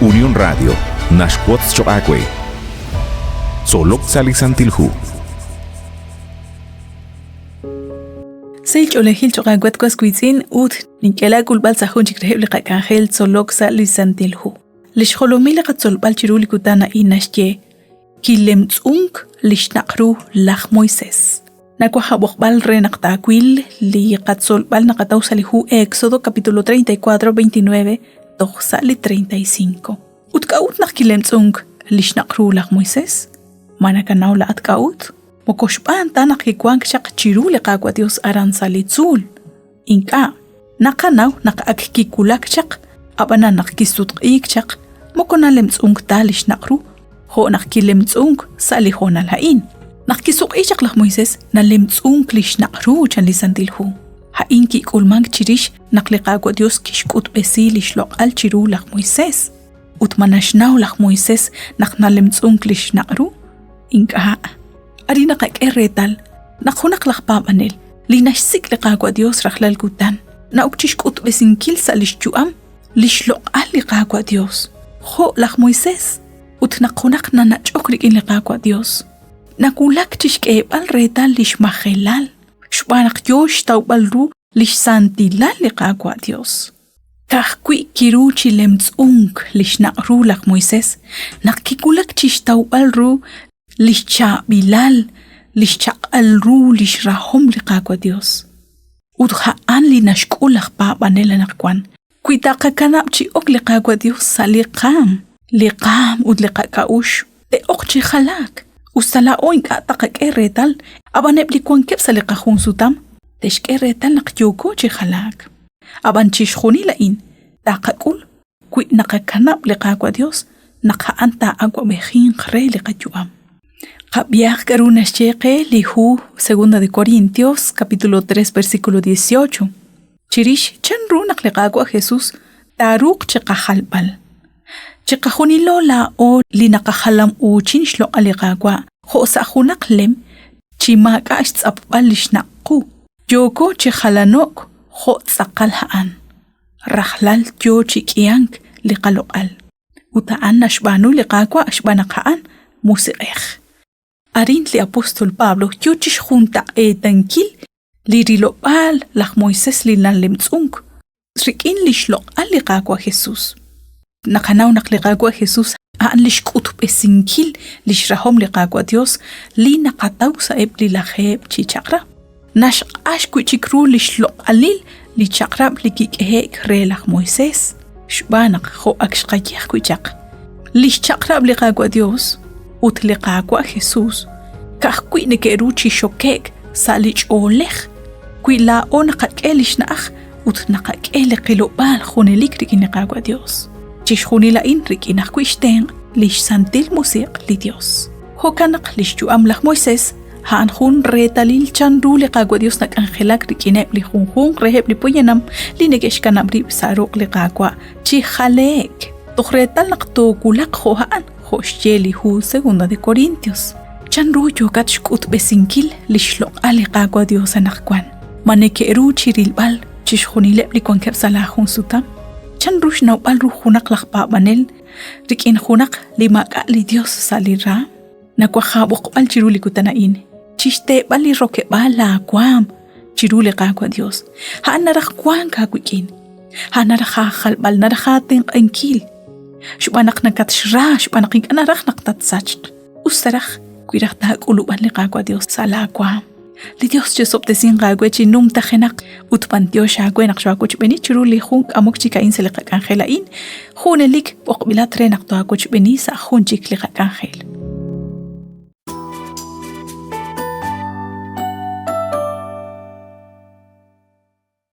Unión Radio naxwotz choq' aawe. Tzolok sa' li Santil Hu. Sahil ch'oolejil choq' aawe at was wiitz'in ut nink'e laa k'ulb'al sa' jun chik reheb' li qak'anjel tzolok sa' li Santil Hu. Li xjolomil li qatzolb'al chiru li kutan a'in naxye Kilemtz'unk li xnaq' ru laj Moisés. Nawaj aab'oqb'al re naq taawil li qatzolb'al naqataw sa' li hu Éxodo capítulo 34, 29 toj sa' li 35. Ut k'a'ut naq kilemtz'unk li xnaq' ru laj Moisés? Ma nakanaw laa'at k'a'ut? Moko xb'aan ta naq kiwank chaq chiru li Qaawa' Dios aran sa' li tzuul. Ink'a', naqanaw naq ak kiwulak chaq, ab'anan naq kisutq'iik chaq, moko nalemtz'unk ta li xnaq' ru jo' naq kilemtz'unk sa' li hoonal a'in. Naq kisuq'i chaq laj Moisés, nalemtz'unk li xnaq' ru chan li Santil Hu. A'in kik'ulmank chirix naq li Qaawa' Dios kixk'utb'esi li xloq'al chiru laj Moisés. Ut ma naxnaw laj Moisés naq nalemtz'unk li xnaq' ru? Ink'a'. Arin naqak'e reetal naq junaq laj paab'anel li naxsik' li Qaawa' Dios rajlal kutan na'ok chixk'utb'esinkil sa' lix yu'am lix loq'al li Qaawa' Dios, jo' laj Moisés, ut naq junaq nanach'ok rik'in li Qaawa' Dios, nawulak chixk'eeb'al reetal lix majelal xb'aan naq yoo xtawb'al ru lix santilal li Qaawa' Dios. Ka'ajwi' kiru chi lemtz'unk li xnaq' ru laj Moisés naq kiwulak chi xtawb'al ru li xchaab'ilal, li xchaq'al ru li xrahom li Qaawa' Dios. Ut a'an li naxk'ul laj paab'anel anaqwan. Wi taqakanab' chi ok li Qaawa' Dios sa' li qaam, li qaam ut li qak'a'uxl te'oq chi jalaak. Us ta laa'o ink'a' taqak'e reetal, ab'an eb' li wankeb' sa' li qajunsutam te'xk'e reetal naq yooko chi jalaak. Ab'an chixjunil a'in taqak'ul wi naqakanab' li Qaawa' Dios naq a'an taa'awab'ejinq re li qayu'am. Qab'ihaq k'aru naxye qe li hu Segunda de Corintios, capítulo 3, versículo 18, chirix chan ru naq li Qaawa' Jesus taaruuq chiqajalb'al. Chiqajunilo laa'o li naqajalam-uuchin xloq'al li Qaawa' jo' sa' junaq lem chi maak'a' xtz'apb'al li xnaq' qu, yooko chi jalano'k jo' tz'aqal a'an. Rajlal yoo chi k'ihank li qaloq'al, ut a'an naxb'aanu li Qaawa' xb'aan naq a'an Musiq'ej. Arin li apóstol Pablo yoo chixjuntaq'eetankil li rilob'aal laj Moisés li nalemtz'unk rik'in li xloq'al li Qaawa' Jesús. Naqanaw naq li Qaawa' Jesús a'an li xk'utb'esinkil li xrahom li Qaawa' Dios li naqataw sa'eb' li lajeeb' chi chaq'rab'. Naxq'ax wi' chik ru li xloq'alil li chaq'rab' li kik'ehe'k re laj Moisés, xb'aan naq jo' ak xqaye ajwi' chaq, li xchaq'rab' li Qaawa' Dios ut li Qaawa' Jesús ka'ajwi' neke'ru chi xoke'k sa' li ch'oolej wi laa'o naqak'e li xna'aj ut naqak'e li qilob'aal junelik rik'in li Qaawa' Dios. Chixjunil a'in rik'in ajwi' xtenq' li xsantil musiq' li Dios. Jo'kan naq li xyu'am laj Moisés a'an jun reetalil chanru li Qaawa' Dios nak'anjelak rik'ineb' li junjunq reheb' li poyanam li neke'xkanab' rib' sa' ruq' li Qaawa' chi jale'k, toj reetal naq toowulaq jo' a'an, jo' xye li hu Segunda de Corintios. Chanru yookat xk'utb'esinkil li xloq'al li Qaawa' Dios anaqwan? Ma neke'ru chi rilb'al chixjunileb' li wankeb' sa' laajunsutam? Chanru xnawb'al ru junaq laj paab'anel rik'in junaq li maak'a' li Dios sa' li raam? Nawaj aab'oqb'al chiru li kutan a'in, chixteeb'al li rokeb'aal laawaam chiru li Qaawa' Dios. A'an naraj wank aawik'in. A'an naraj aajalb'al, naraj aatenq'ankil. Xb'aan naq nakatxra, xb'aan naq ink'a' naraj naq tatsachq. Us ta raj wi raj taak'ulub'an li Qaawa' Dios sa' laawaam. Li Dios chisob'tesinq aawe chi numtajenaq ut b'antiox aawe naq xoo'awochb'eeni chiru li jun k'amok chik a'in sa' li qak'anjel a'in. Junelik b'oqb'ilat re naq too'awochb'eeni sa' jun chik li qak'anjel.